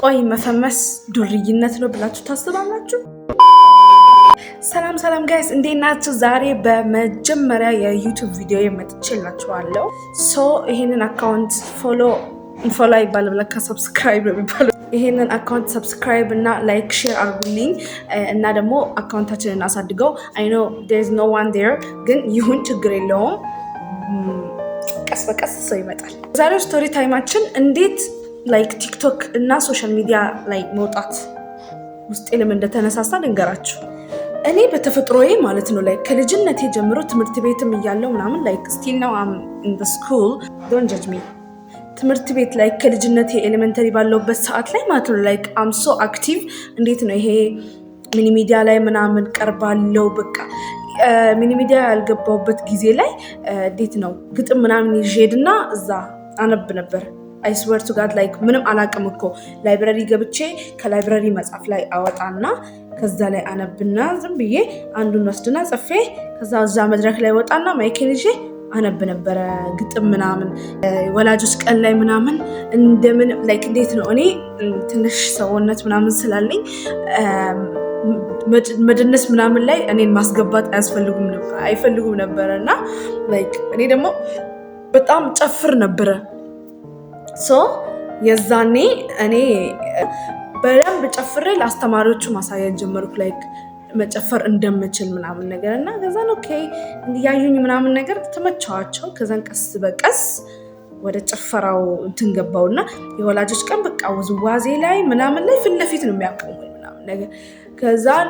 ቆይ መፈመስ ዱርይነት ነው ብላችሁ ታስባላችሁ? ሰላም ሰላም guys፣ እንዴት ናችሁ? ዛሬ በመጀመሪያ የ YouTube ቪዲዮ መጥቼላችኋለሁ። So ይሄንን account follow follow አይባልም ለካ subscribe ነው የሚባለው። ይሄንን account subscribe እና like share አድርጉልኝ እና ደግሞ account ኣችንን እናሳድገው። I know there is no one there፣ ግን ይሁን ችግር የለውም። ቀስ በቀስ ሰው ይመጣል። ዛሬው story time ኣችን እንዴት like TikTok እና social media ላይ መውጣት ውስጤ ለምን እንደተነሳሳ ልንገራችሁ። እኔ በተፈጥሮዬ ማለት ነው like ከልጅነቴ ጀምሮ ትምህርት ቤትም እያለው ምናምን like still now I'm in the school, don't judge me። ትምህርት ቤት ላይ ከልጅነቴ elementary ባለሁበት ሰዓት ላይ ማለት ነው like I'm so active። እንዴት ነው ይሄ mini media ላይ ምናምን ቀርባለው። በቃ mini media ያልገባሁበት ጊዜ ላይ እንዴት ነው ግጥም ምናምን ይዤ ሄድና እዛ አነብ ነበር። I swear to God, like ምንም አላቅም እኮ። Library ገብቼ ከ library መጽሐፍ ላይ አወጣና ከዛ ላይ አነብና ዝም ብዬ አንዱን ወስድና ጽፌ ከዛ እዛ መድረክ ላይ ወጣና mic ኤን ይዤ አነብ ነበረ ግጥም ምናምን። ወላጆች ቀን ላይ ምናምን እንደምን like እንዴት ነው እኔ ትንሽ ሰውነት ምናምን ስላለኝ መደነስ ምናምን ላይ እኔን ማስገባት አያስፈልጉም ነበር፣ አይፈልጉም ነበረ። እና like እኔ ደግሞ በጣም ጨፍር ነበረ። So የዛኔ እኔ በደንብ ጨፍሬ ለአስተማሪዎቹ ማሳየት ጀመርኩ፣ like መጨፈር እንደምችል ምናምን ነገር። እና ከዛን okay ያዩኝ ምናምን ነገር ተመቸዋቸው። ከዛን ቀስ በቀስ ወደ ጭፈራው እንትን ገባው እና የወላጆች ቀን በቃ ውዝዋዜ ላይ ምናምን ላይ ፊት ለፊት ነው የሚያቆሙኝ ምናምን ነገር። ከዛን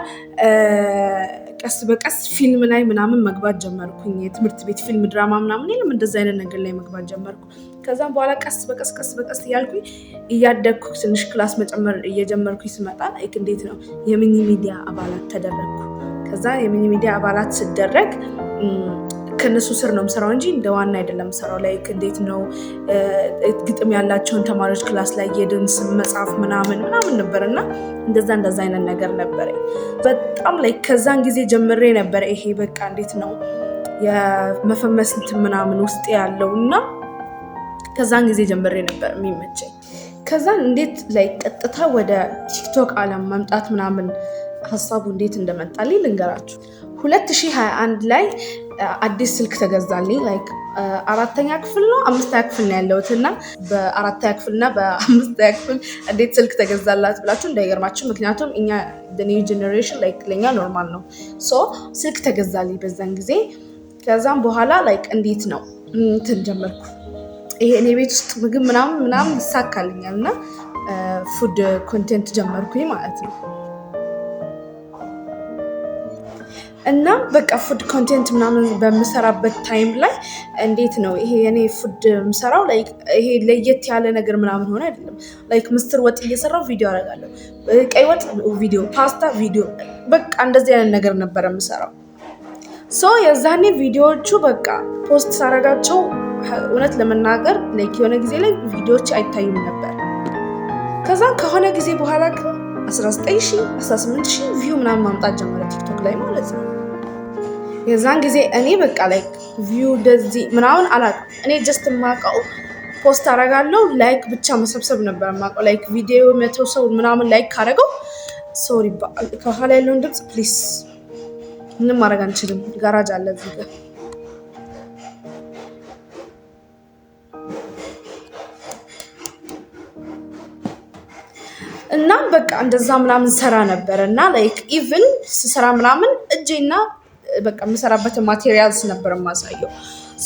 ቀስ በቀስ ፊልም ላይ ምናምን መግባት ጀመርኩኝ። የትምህርት ቤት ፊልም ድራማ ምናምን የለም፣ እንደዚ አይነት ነገር ላይ መግባት ጀመርኩ። ከዛም በኋላ ቀስ በቀስ ቀስ በቀስ እያልኩኝ እያደግኩ ትንሽ class መጨመር እየጀመርኩኝ ስመጣ like እንዴት ነው የ mini media አባላት ተደረግኩ። ከዛ የ mini media አባላት ስደረግ ከነሱ ስር ነው የምሰራው እንጂ እንደ ዋና አይደለም የምሰራው። Like እንዴት ነው ግጥም ያላቸውን ተማሪዎች class ላይ የድንስ መጽሐፍ ምናምን ምናምን ነበር እና እንደዛ እንደዛ አይነት ነገር ነበረኝ። በጣም like ከዛን ጊዜ ጀምሬ ነበረ ይሄ በቃ እንዴት ነው የመፈመስ እንትን ምናምን ውስጥ ያለው እና ከዛን ጊዜ ጀምሬ ነበር የሚመቸኝ። ከዛን እንዴት like ቀጥታ ወደ TikTok አለም መምጣት ምናምን ሀሳቡ እንዴት እንደመጣልኝ ልንገራችሁ። 2021 ላይ አዲስ ስልክ ተገዛልኝ። Like አራተኛ ክፍል ነው አምስተኛ ክፍል ነው ያለሁት እና በአራተኛ ክፍል እና በአምስተኛ ክፍል እንዴት ስልክ ተገዛላት ብላችሁ እንዳይገርማችሁ። ምክንያቱም እኛ new generation like ለኛ normal ነው። So ስልክ ተገዛልኝ በዛን ጊዜ። ከዛም በኋላ like እንዴት ነው እንትን ጀመርኩ። ይሄ እኔ ቤት ውስጥ ምግብ ምናምን ምናምን ይሳካልኛል እና food content ጀመርኩኝ ማለት ነው። እና በቃ food content ምናምን በምሰራበት time ላይ እንዴት ነው ይሄ የኔ food የምሰራው like ይሄ ለየት ያለ ነገር ምናምን ሆነ አይደለም። Like ምስር ወጥ እየሰራው ቪዲዮ አደርጋለሁ፣ ቀይ ወጥ ቪዲዮ፣ ፓስታ ቪዲዮ፣ በቃ እንደዚህ አይነት ነገር ነበረ የምሰራው። So የዛኔ ቪዲዮዎቹ በቃ post ሳረጋቸው እውነት ለመናገር like የሆነ ጊዜ ላይ ቪዲዮዎች አይታዩም ነበር። ከዛም ከሆነ ጊዜ በኋላ ግን 19 ሺህ፣ 18 ሺህ view ምናምን ማምጣት ጀመረ TikTok ላይ ማለት ነው። የዛን ጊዜ እኔ በቃ like view እንደዚህ ምናምን አላውቅም። እኔ just የማውቀው post አደርጋለሁ፣ like ብቻ መሰብሰብ ነበር የማውቀው። Like ቪዲዮ 100 ሰው ምናምን like ካደረገው፣ sorry ከኋላ ያለውን ድምፅ please፣ ምንም ማድረግ አንችልም። ጋራጅ አለ እዚህ ጋር። እና በቃ እንደዛ ምናምን ሰራ ነበር እና like even ስሰራ ምናምን እጄና በቃ የምሰራበትን materials ነበር የማሳየው።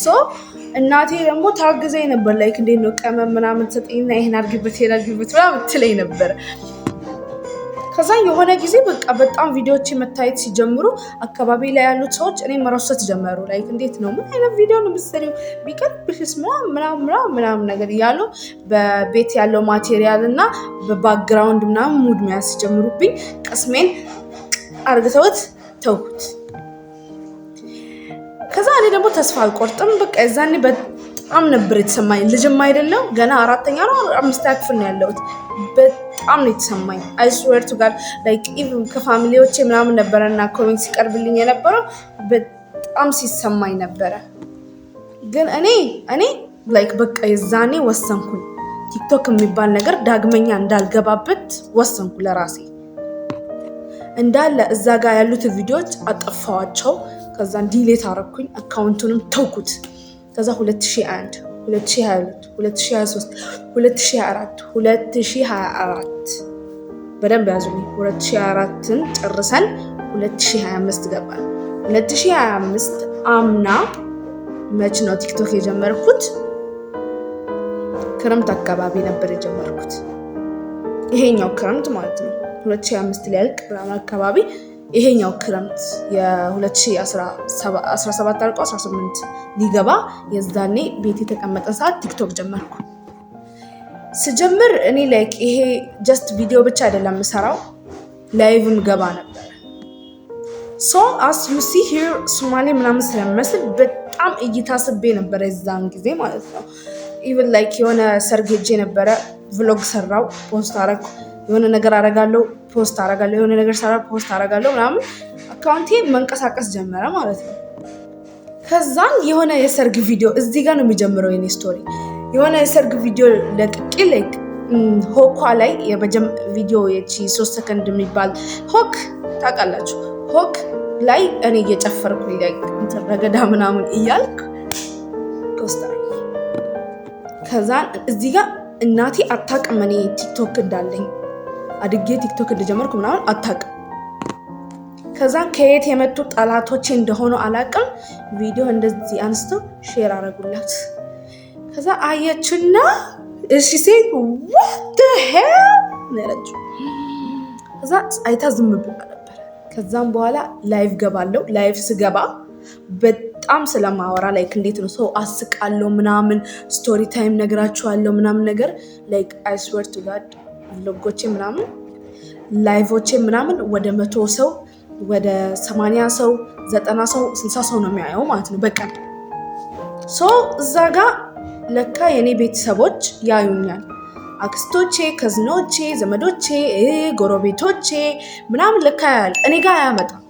So እናቴ ደግሞ ታግዘኝ ነበር። Like እንዴት ነው ቅመም ምናምን ትሰጠኝና ይሄን አድርጊበት፣ ይሄን አድርጊበት ምናምን ትለኝ ነበር። ከዛ የሆነ ጊዜ በቃ በጣም ቪዲዮዎች መታየት ሲጀምሩ አካባቢ ላይ ያሉት ሰዎች እኔ መረሰት ጀመሩ። Like እንዴት ነው ምን አይነት ቪዲዮ ነው የምትሰሪው? ቢቀርብሽስ ምናምን ምናምን ምናምን ምናምን ነገር እያሉ በቤት ያለው material እና በ background ምናምን mood መያዝ ሲጀምሩብኝ ቅስሜን አርግተውት ተውኩት። ከዛ እኔ ደግሞ ተስፋ አልቆርጥም። በቃ የዛኔ በጣም ነበር የተሰማኝ። ልጅም አይደለው ገና አራተኛ ነው አምስተኛ ክፍል ነው ያለሁት። በጣም ነው የተሰማኝ። I swear to God, like even ከ family ዎቼ ምናምን ነበረና comment ሲቀርብልኝ የነበረው በጣም ሲሰማኝ ነበረ። ግን እኔ like በቃ የዛኔ ወሰንኩኝ። ቲክቶክ የሚባል ነገር ዳግመኛ እንዳልገባበት ወሰንኩ ለራሴ። እንዳለ እዛ ጋር ያሉት ቪዲዮዎች አጠፋዋቸው። ከዛ delete አረኩኝ፣ account ኡንም ተውኩት። ከዛ 2001፣ 2022፣ 2023፣ 2024፣ 2024፣ በደንብ ያዙልኝ። 2024ን ጨርሰን 2025 ገባን። 2025 አምና መች ነው ቲክቶክ የጀመርኩት? ክረምት አካባቢ ነበር የጀመርኩት። ይሄኛው ክረምት ማለት ነው። 2025 ሊያልቅ ምናምን አካባቢ፣ ይሄኛው ክረምት የ2017 አልቆ 18 ሊገባ፣ የዛኔ ቤት የተቀመጠ ሰዓት ቲክቶክ ጀመርኩ። ስጀምር እኔ like ይሄ just ቪዲዮ ብቻ አይደለም የምሰራው፣ live ም ገባ ነበር። So as you see here ሶማሌ ምናምን ስለመስል በጣም እይታ ስቤ ነበረ የዛን ጊዜ ማለት ነው። Even like የሆነ ሰርግ ሄጄ ነበረ፣ vlog ሰራው፣ post አረኩ። የሆነ ነገር አረጋለሁ፣ post አረጋለሁ። የሆነ ነገር ሰራ፣ post አረጋለሁ ምናምን፣ account ኤ መንቀሳቀስ ጀመረ ማለት ነው። ከዛን የሆነ የሰርግ ቪዲዮ፣ እዚህ ጋር ነው የሚጀምረው የኔ story። የሆነ የሰርግ ቪዲዮ ለቅቄ like hook ኳ ላይ ቪዲዮ የቺ 3 ሰከንድ የሚባል hook ታውቃላችሁ? Hook ላይ እኔ እየጨፈርኩ እንትን ረገዳ ምናምን እያልኩ post አደረኩ። ከዛን እዚህ ጋር እናቴ አታውቅም እኔ ቲክቶክ እንዳለኝ፣ አድጌ ቲክቶክ እንደጀመርኩ ምናምን አታውቅም። ከዛን ከየት የመጡ ጠላቶቼ እንደሆኑ አላውቅም። ቪዲዮ እንደዚህ አንስተው share አረጉላት። ከዛ አየችና she said, "What the hell?" ያለችው። ከዛ አይታ ዝም ብላ ነበር። ከዛም በኋላ live ገባለው። Live ስገባ በጣም ስለማወራ like እንዴት ነው ሰው አስቃለው ምናምን፣ story time ነግራችኋለሁ ምናምን ነገር፣ like I swear to God vlog ኦቼ ምናምን live ኦቼ ምናምን ወደ 100 ሰው፣ ወደ 80 ሰው፣ 90 ሰው፣ 60 ሰው ነው የሚያየው ማለት ነው በቀን። So እዛ ጋ ለካ የኔ ቤተሰቦች ያዩኛል። አክስቶቼ፣ cousin ኦቼ፣ ዘመዶቼ፣ ጎረቤቶቼ ምናምን ለካ ያያል። እኔ ጋር አያመጣም።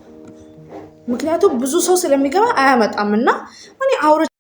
ምክንያቱም ብዙ ሰው ስለሚገባ አያመጣም እና እኔ አውርቼ